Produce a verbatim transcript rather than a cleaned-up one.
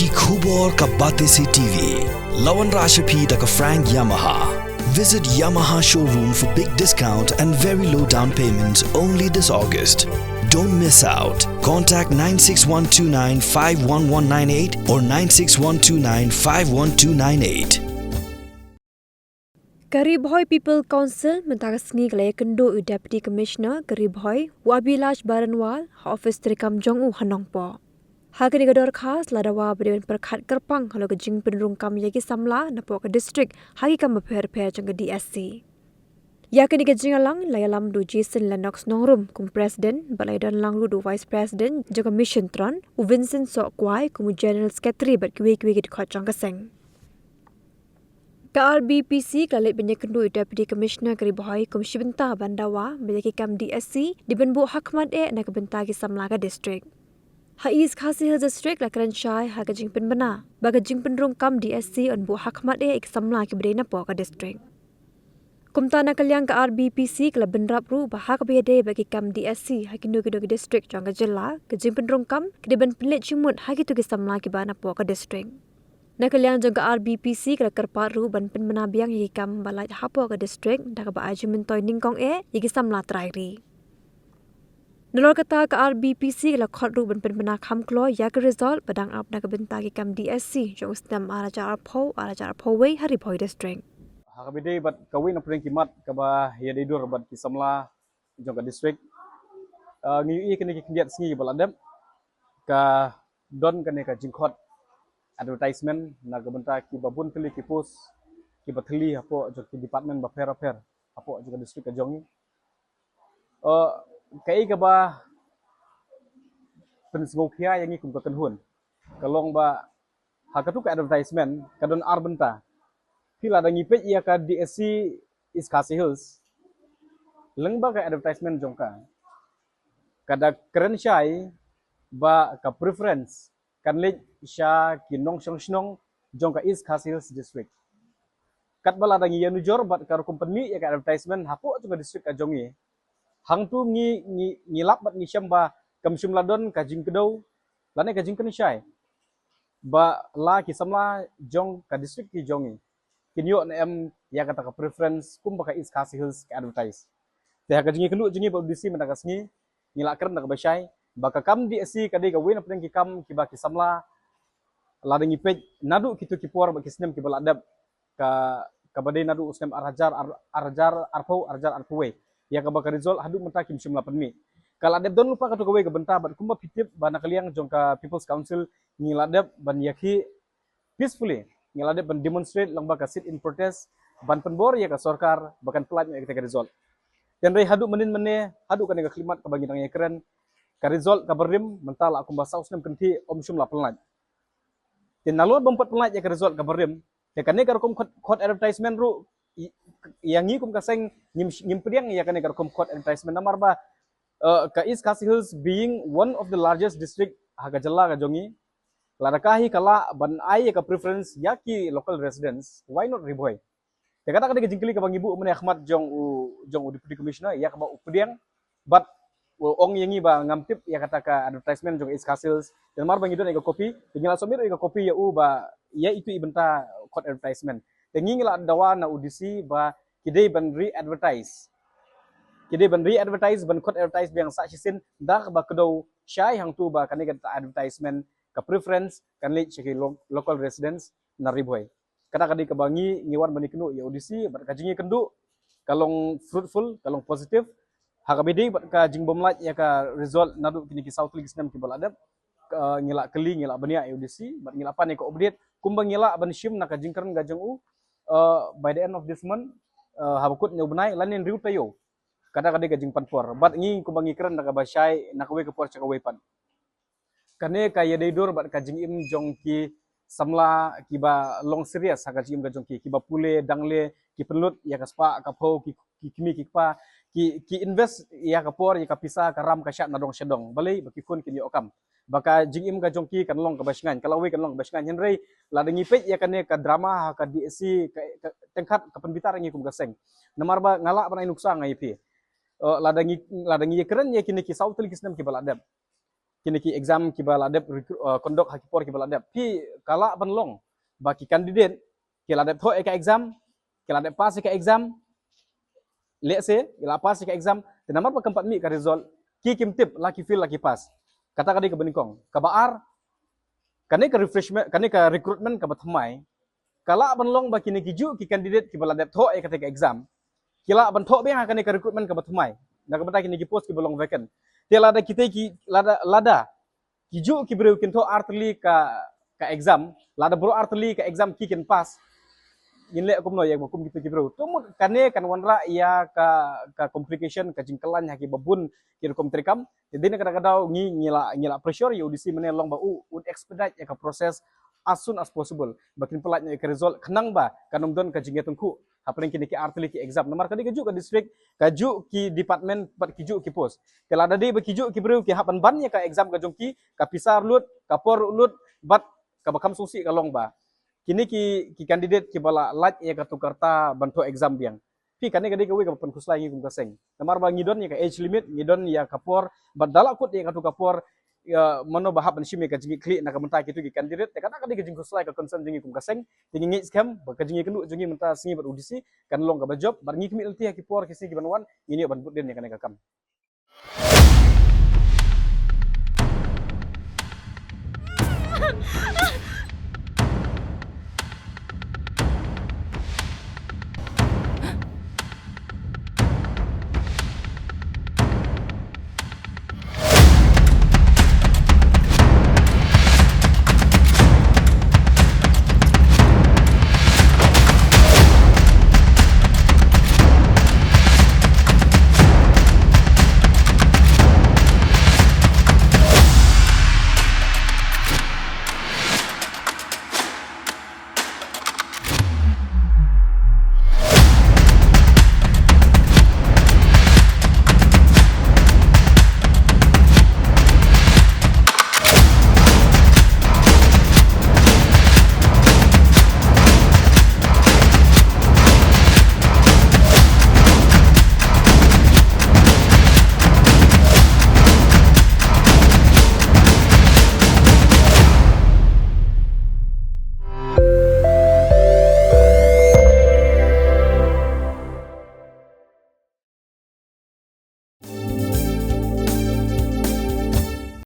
Ki khubor ka Batesi T V. La wanrah sha phi da ka Frank Yamaha. Visit Yamaha showroom for big discount and very low down payment only this August. Don't miss out. Contact nine six one two nine five one one nine eight or nine six one two nine five one two nine eight. Ka Ri Bhoi People Council mynta ka sngi ka la ïakynduh ïa u Deputy Commissioner ka Ri Bhoi, u Abhilash Baranwal, ha office treikam jong u ha Nongpoh. Ha kane ka dorkhas la dawa ba dei ban pyrkhat kyrpang halor ka jingpynrung kam ïa ki samla napoh ka district ha ki kam bapher bapher jong ka D S C. Ïa kane ka jingïalang la ïalam da u Jason Lennox Nongrum kum President bad la ïadon lang ruh da u Vice President jong ka Mission Tron, u Vincent Sohkwai kum u General Secretary bad kiwei kiwei ki dkhot jong ka seng. Ka R B P C ka la leit ban ïakynduh ïa u Deputy Commissioner ka Ri Bhoi kum shi bynta ban dawa ba ïa ki kam D S C dei ban buh hakhmat eh na ka bynta ki samla ka district. Ha East Khasi Hills District la kren shai ha ka jingpynbna ba ka jingpynrung kam D S C yn buh hakhmat eh ïa ki samla kiba dei napoh ka district. Kumta na ka liang ka R B P C ka la bynrap ruh ba ha kaba ïadei bad ki kam D S C ha kino kino ki district jong ka jylla, ka jingpynrung kam ka dei ban pynleit jingmut ha kito ki samla kiba napoh ka district. Na ka liang jong ka R B P C ka la kyrpad ruh ban pynbna biang ïa ki kam ba lait hapoh ka district da kaba ai jingmyntoi nyngkong eh ïa ki samla trai ri. Nalor kata ka R B P C ka la khot ruh ban pynbna kham kloi ïa ka result ba dang ap na ka bynta ki kam D S C jong u snem ar hajar arphew, ar hajar arphew wei ha Ri Bhoi District. Ha kaba ïadei bad kawei na pdeng ki mat kaba ïadei dur bad ki samla jong ka district, ah, ngi ïohi kine ki khyndiat sngi ba la dep ka don kane ka jingkhot advertisement na ka bynta kiba bun tylli ki post kiba thylli hapoh jong ki department bapher bapher hapoh jong ka district ka jong ngi. Eh, kaei kaba pynsngewkhia ïa ngi kum ka kynhun ka long ba ha katu ka advertisement ka don ar bynta. Phi, lada ngi peit ïa ka D S C East Khasi Hills, lyngba ka advertisement jong ka, ka da kren shai ba ka preference kan leit sha ki nongshong shnong jong ka East Khasi Hills District. Katba lada ngi ïa nujor bad ka rukom pynmih ïa ka advertisement hapoh jong ka district ka jong ngi, hangtu ngi, ngi, ngi lap bad ngi shem ba kam shym la don ka jingkdew lane ka jingkren shai ba la ki samla jong ka district ki jong ngi kin ïoh ne em ïa kata ka preference kumba ka East Khasi Hills ka advertise. Te ha ka jingïakynduh jong ngi bad u D C mynta ka sngi, ngi la kren da kaba shai ba ka kam D S C ka dei kawei na pdeng ki kam kiba ki samla, lada ngi peit naduh kito ki por bad ki snem kiba la dep, ka, kaba dei naduh u snem ar hajar, ar, ar hajar arphew, ar hajar arphew wei, ïa kaba ka result haduh mynta kim shym la pynmih. Ka la dep don lypa katu kawei ka bynta bad kumba phi tip ba na ka liang jong ka People's Council ngi la dep ban ïakhih peacefully, ngi la dep ban demonstrate lyngba ka sit-in protest ban pynbor ïa ka sorkar ba kan pyllait noh ïa kata ka result. Hynrei haduh mynnin mynne, haduh kane ka khyllipmat kaba ngi dang ïakren, ka result kaba rim mynta la kumba saw snem kynthih ym shym la pyllait. Te nalor bym pat pyllait ïa ka result kaba rim, te kane ka rukom khot, khot advertisement ruh, i-, ïa ngi kum ka seng ngim, ngim pdiang ïa kane ka rukom khot advertisement namar ba, eh, ka East Khasi Hills being one of the largest district ha ka jylla ka jong ngi, lada ka hi ka lah ban ai ïa ka preference ïa ki local residents, why not Ri Bhoi? Te kata ka dei ka jingkylli kaba ngi buh mynne ha khmat jong u, jong u Deputy Commissioner ïa kaba u pdiang bad u ong ïa ngi ba ngam tip ïa kata ka advertisement jong East Khasi Hills. Te namar ba ngi don ïa ka copy, te ngi la submit ïa ka copy ïa u ba ïa itu i bynta khot advertisement. Te ngi, ngi la dawa na u D C ba ki dei ban re-advertise. Ki dei ban re-advertise, ban khot advertise biang sa shisien da kaba kdew shai hangtu ba kane ka advertisement ka preference kan leit sha ki lo-, local residents na Ri Bhoi. Kata ka dei kaba ngi, ngi wan ban ïakynduh ïa u D C bad ka jingïakynduh ka long fruitful, ka long positive. Ha kaba ïadei bad ka jingbym lait ïa ka result naduh kine ki saw tylli ki snem kiba la dep, ka, ngi la kylli, ngi la bniah ïa u D C bad ngi la pan ïa ka update kumba ngi lah ban shim na ka jingkren ka jong u, eh, by the end of this month, eh, haba kut une u bnai lane hynriew taïew. Kata ka dei ka jingpan por bad ngi kumba ngi kren da kaba shai na kawei ka por sha kawei pat. Kane ka ïadei dur bad ka jingim jong ki samla kiba long serious ha ka jingim ka jong ki, kiba pule dangle, ki pynlut ïa ka spah ka phew, ki, ki kmie ki kpa, ki, ki invest ïa ka por, ïa ka pisa, ka ram ka shah na dong sha dong. Balei? Ba ki khun kin ïoh kam. Ba ka jingim ka jong ki kan long kaba shngaiñ, ka lawei kan long kaba shngaiñ. Hynrei lada ngi peit ïa kane ka drama ha ka D S C, ka, ka, teng kat ka pynbitar ïa ngi kum ka seng. Namar ba nga lah ban ai nuksa nga ïa phi. Eh, lada ngi, lada ngi ïakren ïa kine ki saw tylli ki snem kiba la dep, kine ki exam kiba la dep recru- uh, conduct ha ki por kiba la dep. Phi ka lah ban long ba ki candidate ki la dep thoh ïa ka exam, ki la dep pass ïa ka exam, let's say ki la pass ïa ka exam, te namar ba kam pat mih ka result, ki kim tip la ki fail la ki pass. Kata ka dei kaba nyngkong. Kaba ar, kane ka refreshment, kane ka recruitment kaba thymmai, ka lah ban long ba kine ki juh ki candidate kiba la dep thoh ïa kata ka exam ki lah ban thoh biang ha kane ka recruitment kaba thymmai na ka bynta kine ki post kiba long vacant. Te lada kita ki, lada, lada ki juh ki briew kin thoh artylli ka, ka exam, lada baroh artylli ka exam ki kin pass, ngin leh kumno ïa ba kum kita ki briew? To mut kane kan wanrah ïa ka, ka complication, ka jingkyllain ha kiba bun ki rukom treikam. Te dei na kata ka daw ngi, ngi la, ngi la pressure ïa U D C mynne long ba u, un expedite ïa ka process as soon as possible ba kin pyllait noh ïa ka result khnang ba kan ym don ka jingïatyngkhuh hapdeng kine ki artylli ki exam. Namar ka dei ka juh ka district, ka juh ki department bad ki juh ki post. Te lada dei ba ki juh ki briew ki hap ban ban ïa ka exam ka jong ki, ka pisa ruh lut, ka por ruh lut, bad kaba kham sngewsih ka long ba kine ki, ki candidate kiba la lait ïa katu ka rta ban thoh exam biang. Phi, kane ka dei kawei kaba pynkhuslai ngi kum ka seng. Namar ba ngi don ïa ka age limit, ngi don ïa ka por, bad da la kut ïa katu ka por, ïa mano ba hap ban shim ïa ka jingïakhlieh na ka bynta kitu ki candidate. Te kata ka dei ka jingkhuslai, ka concern jong ngi kum ka seng. Te ngi ngeit skhem ba ka jingïakynduh jong ngi mynta sngi bad U D C kan long kaba jop, bad ngi khmih lynti ha ki por ki sngi kiban wan ngin ïoh ban bud dien ïa kane ka kam.